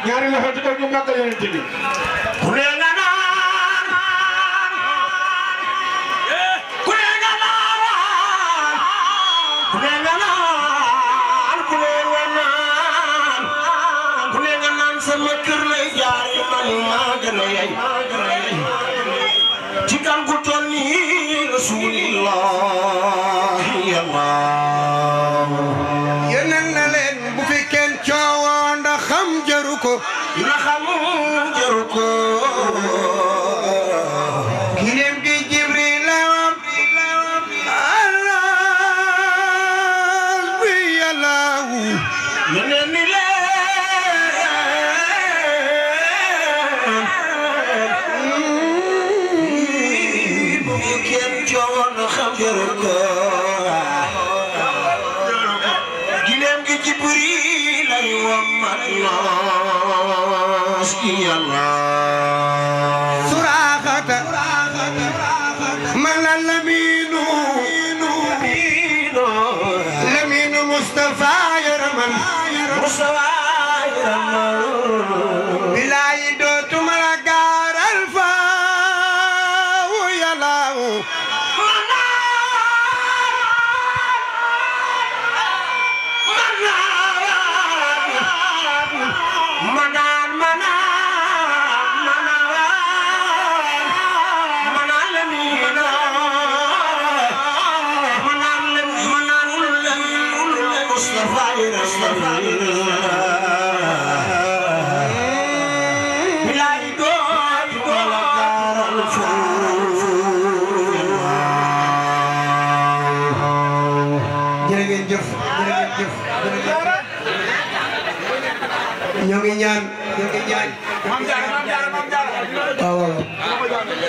ñaari loxo ci kaw ñu màggal yonent bi ku ne nga naan ku ne nga naan ku ne nga naan ku ne nga naan ku ne nga naan sama kër lay jaar man maa gën a yey ci kan ku toll ni Rasulillah yàlla yeneen na leen bu fi kenn coowoo ndax xam jaru ko na xam jaru ko gileem gi Jibril la wax Allah bi yàlla wu yeneen ni leen bu fi kenn coowoo ndax xam jaru ko gileem gi Jibril lay wammat naas ki yàlla suraxata man la laminu laminu Mustafa yaraman Mustafa yaraman bilaay dootuma la gaaral fa wu yàlla wu ñoo ngi ñaan waaw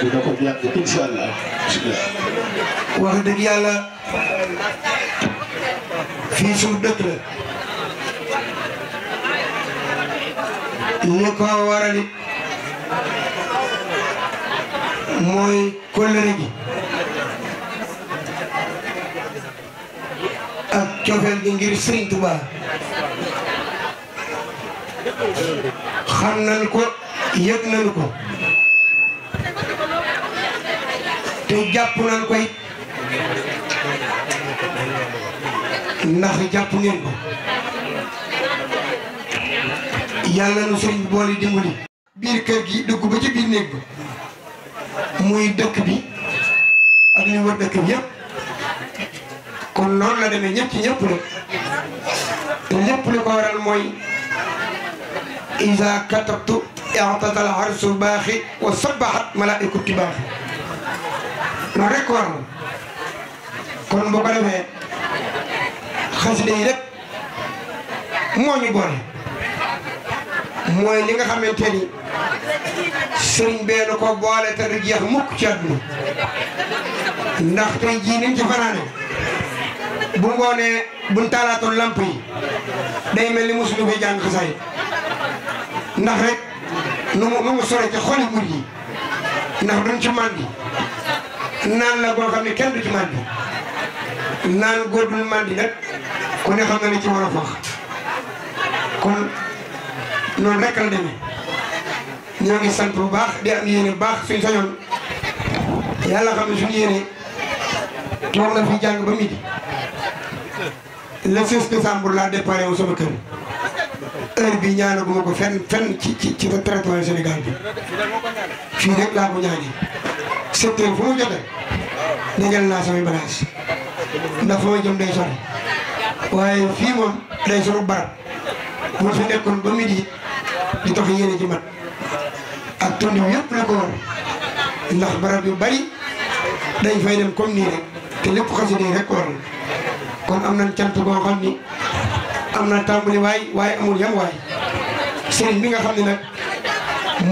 dina ko yàgg inshallah wax dëgg yàlla fii suñu dëkk la li ko waral it mooy kóllëre gi ak cofeel gi ngir Sëriñ Tuubaa xam nañu ko yëg nañu ko te jàpp nañu ko it ndax jàpp ngeen ko yàlla nu sëriñ bi boole dimbali biir kër gi dugg ba ci biir néeg ba muy dëkk bi ak li wër dëkk bi yëpp kon noonu la demee ñëpp ci ñëpp la te lépp li ko waral mooy إذا كتبت اعتدى العرش باخي وسبحت ملائكة باخي نوريك ورم كون بوكو ديفé خاسيدé yi rek moñu bolé moy li nga xamanteni serigne bé nako bolé té du jeex mukk ci aduna ndax tay ji ni ci fanané bu ngone buñ talato lamp yi day melni musulu fi jang xassay ndax rek nu mu sore ci xoli murid yi ndax duñ ci mandi naan la boo xam ne kenn du ci mandi naan góodul mandi nag ku ne xam na ni ci war a fax kon noonu rek la demee ñoo ngi sant bu baax di am yéene bu baax suñ sañoon yàlla xam ne suñu yéene toog na fi jàng ba midi le 16 décembre laa déparé wu sama kër heure bi ñaanaguma ko fenn ci territoire Sénégal bi fii rek laa ko ñaani 7 heures fu mu jotee dajal naa samay bagage ndax fa ma jëm day sori waaye fii moom day sunu barab moo fi nekkoon ba midi di tax yéene ci mat ak tund yëpp la ko war ndax barab yu bari dañ fay dem comme nii rek te lépp xasida yi rek ko war kon am nañ cant boo xam ni am na tàmbali waaye amul yam waay sëriñ bi nga xam ne nag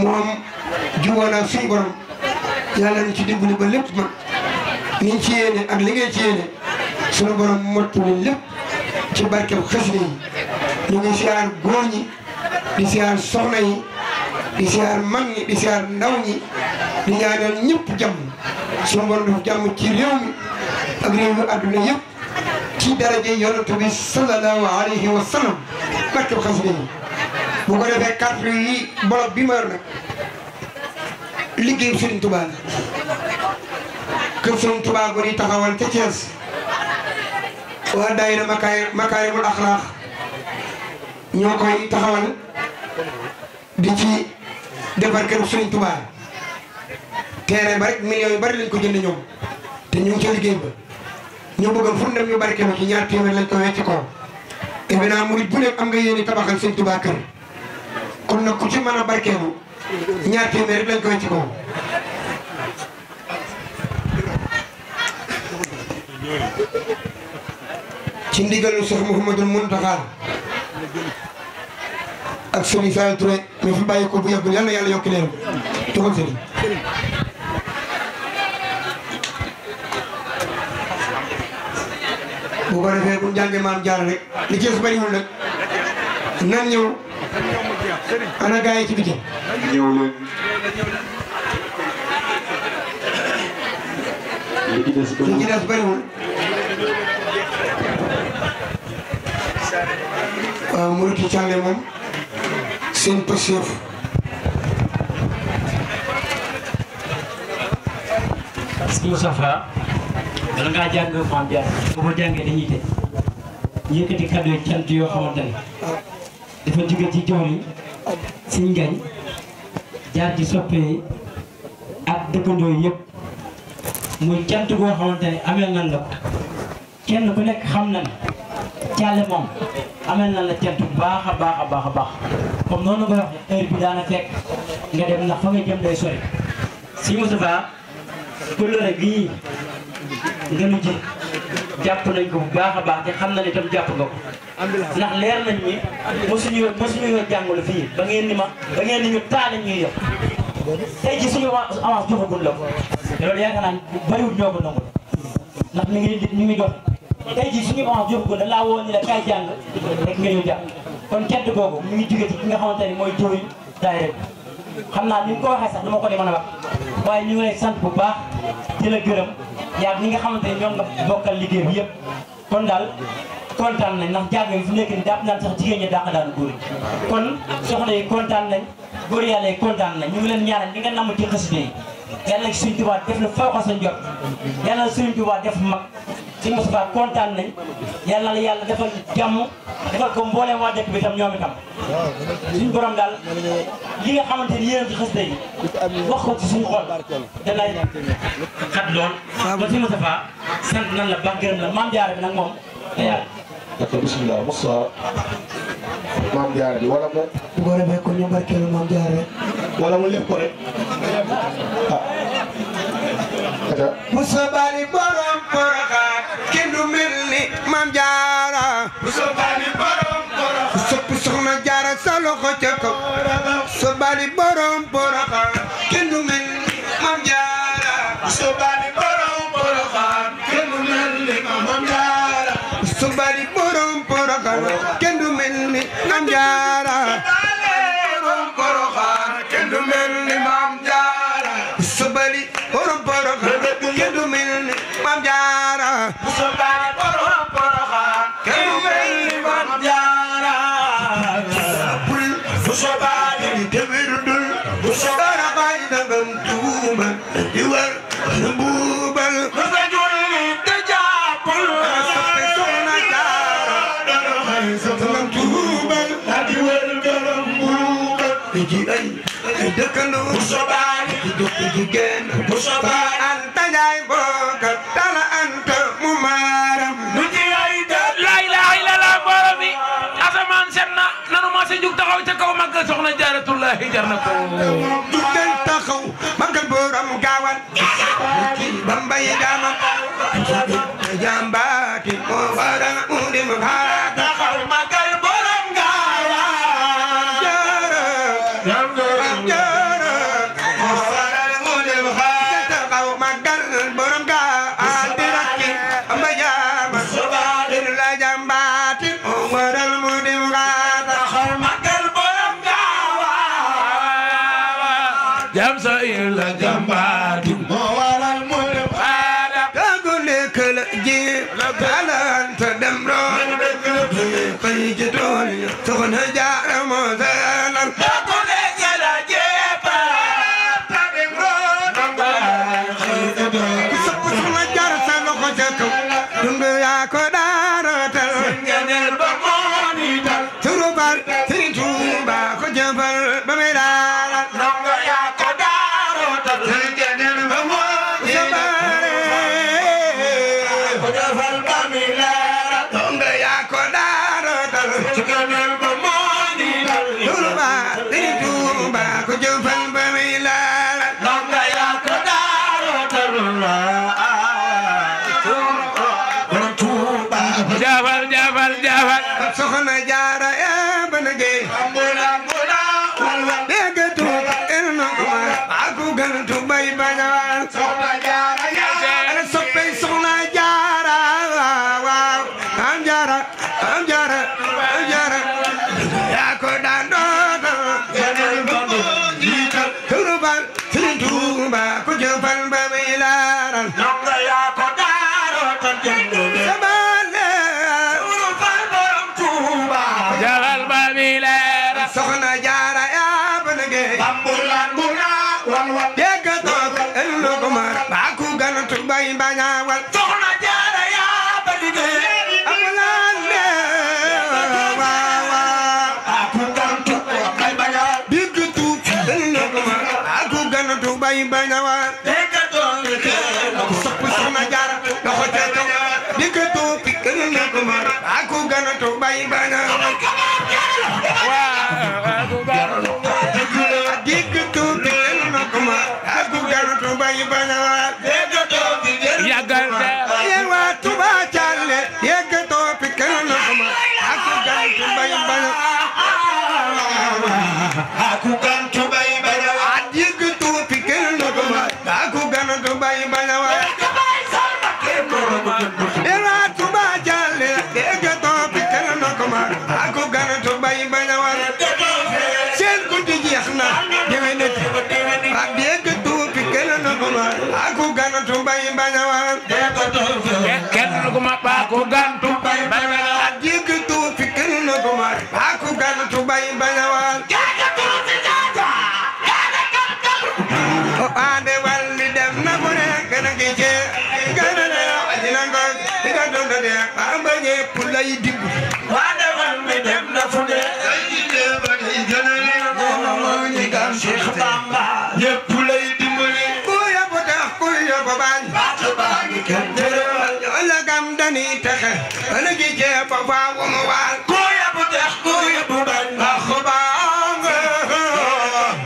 moom juwoon ak suñu borom yàlla ñu ci dimbali ba lépp mag niñ ci yéene ak li ngeen ci yéene suñu borom mottali lépp ci barkeb xasida yi ñu ngi siyaar góor ñi di siyaar soxna yi di siyaar mag ñi di siyaar ndaw ñi di ñaanal ñëpp jàmm suñu borom def jàmm ci réew mi ak réew mi àdduna yëpp ci daraje yonent bi sallallahu alayhi wa sallam barkeb xasida yi bu ko defee carte yi bloc bi ma yor nag liggéey Serigne Touba la kër Serigne Touba gu di taxawal ca Thiès waa daayira Makaarimul Axlaaq ñoo koy taxawal di ci defar kër Serigne Touba terrain ba rek millions yu bari lañ ko jënd ñoom te ñu ngi ca liggéey ba ñoo bëggoon fu mu dem ñu barkeelu ci ñaar téeméer lañ ko wecc ko évidemment murid bu nekk am nga yéene tabaxal Serigne Touba kër kon nag ku ci mën a barkeelu ñaar téeméer rek lañ ko wecc ko ci ndigalu Cheikh Mouhamadul Mountakha ak Serigne Saliou Touré mi fi bàyyi ko bu yàggul yàlla yàlla yokki leen toxal Serigne bu ko defee bu ñu jàngee maam jaar rek li ci bariwul nag nan ñëw ana gaa yi ci biti ñëw leen li ci des bariwul waaw murid yi càlle moom seen pësëf Sëñ Moustapha bala ngaa jàng maam jaar bu ko jàngee dañuy tëj yëkkati kàddu yi cant yoo xamante ne dafa jóge ci jawriñ Sëñ Ngañ jaar ci soppe yi ak dëkkandoo yi yëpp muy cant goo xamante ne ameel nan la ko kenn ku nekk xam na ne Thialé moom ameel nan la cant bu baax a baax a baax a baax comme noonu nga waxee heure bi daana fekk nga dem ndax fa nga jëm day sori Sëñ Moustapha kóllëre gii nga nu ji jàpp nañ ko bu baax a baax te xam na ne itam jàpp nga ko ndax leer nañ ni mosuñu yoo jàngale fii ba ngeen ni ñu taale ñuy yëpp tey ji suñu avance joxagul la ko te loolu yaakaar naa bariwul ñoo ko nangu ndax mi ngi jox tey ji suñu avance joxagul da laa woo ni la kay jàng rek nga ñëw jàng kon cedd googu mi ngi jóge ci ki nga xamante ni mooy jëriñ daayira bi xam naa ni nga ko waxee sax dama ko di mën a wax waaye ñu ngi lay sant bu baax di la gërëm yaa ñi nga xamante ne ñoom nga bokkal liggéey bi yëpp kon daal kontaan nañ ndax jàng yi fu nekk nii jàpp naan sax jigéen ñi dàq daan góor yi kon soxna yi kontaan nañ góor yàlla yi kontaan nañ ñu ngi leen ñaanal li nga namm ci xasida yi yàlla na Sëriñ Tuubaa def la faw ko sa njort yàlla na Sëriñ Tuubaa def mag Sëriñ Moustapha kontaan nañ yàlla na la yàlla defal jàmm defal ko mbooleem waa dëkk bi itam ñoom itam suñu borom daal li nga xamante ni yéen ci xasida yi wax ko ci suñu xol danay xat lool ba Sëriñ Moustapha sant nan la baax gërëm la maam Jaara bi nag moom te yàlla d'accord bismillah Moussa maam Jaara bi wala moom bu ko defee kon ñu barkeelu maam Jaara rek wala mu lépp ko rek Moussa Bali borom Porokhane kenn du mel ni maam Jaara Moussa Bali borom Porokhane sopp soxna Jaara sa loxo ca kaw Moussa Bali borom Porokhane kenn du mel ni maam Jaara Moussa Bali borom Porokhane kenn du mel ni maam Jaara Moussa Bali borom Porokhane kenn du mel ni maam Jaara borom Porokhane kenn du mel ni maam Jaara Moussa Bali borom Porokhane kenn du mel ni maam Jaara Moussa Bali borom Porokhane kenn du mel ni maam Jaara Moussa Bali tebirudul dara bay dangam tuuma di war buubal Moussa julli te jàppal soppe soxna Jaara dangam tuubal di wër gërëm buubal ci ay dëkkandoo Moussa Bali di dëkk jigéen Moussa Bali Anta Njaay bokkal dala anta mu maaram lu ci ay dëkk laa ilaaha illallaah mbooloo mi asamaan set na nanu ma si jug taxaw ca kaw màggal soxna Jaaratullaahi jar na ko juggal taxaw magal borom gaawal ci Bambay jaamam jambaati moo waral mu dem xaar taxaw magal borom Gaawaan Jaara Jaara moo waral mu dem xaar taxaw magal borom gaawal di rakki Bambay jaamam la jambaati moo waral mu dem xaar taxaw magal borom Gaawaan jam sa il la jambaati moo waral mu dem xaar tagu nekk la ji alanta dem roon xëy ci tool soxna Jaara moo Touba Sëriñ Touba ku jëfal ba muy laal Ndonga yaa ko daaro tarula Touba jaafal jaafal jaafal soxna Jaara yaa ba nagee dégg Touba erno ma aku gan Touba yi bañal ana soppey soxna Jaara waaw am Jaara am Jaara am Jaara yaa ko daan dootal Touba Sëriñ Touba ku jëfal ba muy laaral Ndonga yaa ko daaro tarula jaafal ba mi leer soxna Jaara yaa ba nagee dégg toog erno ma aku gan Touba yi bañal Soxna Jaara yaa ba liggéey amulaan de waaw aku gantu kay baña digg tuub erno ma aku gan Touba yi bañal dégg doon ke sopp soxna Jaara loxo ca kaw digg tuub erno ma aku gan Touba yi bañal digg tuub erno ma aku gan Touba yi bañal dégg doon yàggal yéen waa Touba Thialé yegg topp kenn na ko ma aku gan Touba yi bañal aku gantu bay baña digg tuub kenn na ko ma aku gan Touba yi bañal yéen waa Touba Thialé yegg topp kenn na ko ma aku gan Touba yi bañal seen guddi jeex na déwénati ak dégg tuub kenn na ko ma aku gan Touba yi bañal kenn ku ma baa ko gantu ak dégg tuub kenn na ko ma aku gan Touba yi bañal o ande walli dem na ko ne gën a gi cee gën a ne dina ko diga doon de ba mbañe pour lay dimb waa defal mi dem na fu ne ñi gam Cheikh Bamba ñépp lay dimbali ku yóbbu tax ku yóbbu bañ baatu baa ngi kenn jërëwal la gam dani texe gën a gi cee ba faa wu mu waal ku yóbbu tex ku yóbbu bañ ndax baa nga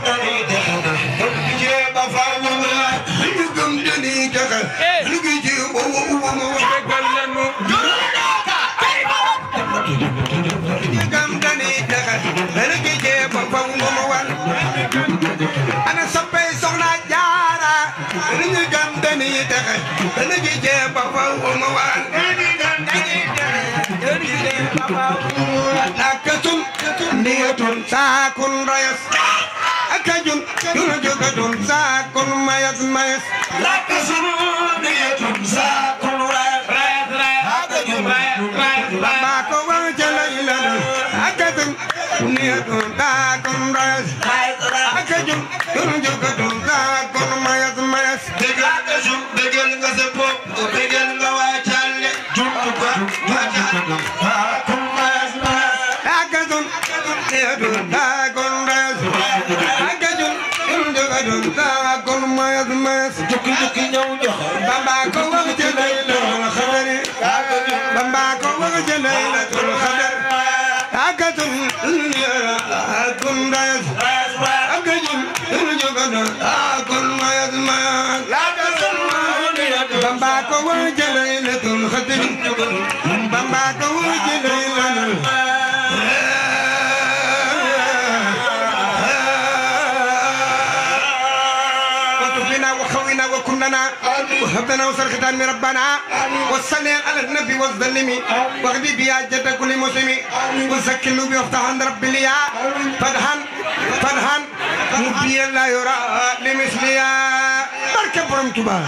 dañuy dexe gi cee ba faa wu mu waal ñu gëm dani texe gën a gi cee ba wu mu waal déggal leen mu ñu gëm dani texe gën a gi cee ba faa wu mu waal ana soppey soxna Jaara ñu gëm dani texe gën a gi cee ba faa wu mu waal akatun niyatun saakun rayas akajun jun jogatun saakun mayas mayas lakk sunu niyatun saakun bamba ko wax jalay la akatun niyatun saakun rayas akajun jun jogatun saakun mayas mayas bégal nga sa bopp bégal nga waa Thialé juntu ko saakun mayas mayas akatun niyatun saakun rayas akajun jun jogatun saakun mayas mayas jukki jukki ñëw joxe bamba ko wax jalay la xadari bamba ko wax jalay la xadar akatun saakun rayas akajun jun jogatun saakun mayas mayas bamba ko wax jalay la xadari bamba ko wax jalay la وكفنا وخونا وكلنا وهبنا وسرختان من ربنا وصلي على النبي والظلمي واغدي بيا جد كل مسلم وسكنوا بيفتح عند رب ليا فدهن مبين لا يرى لمثليا بركة برم تبا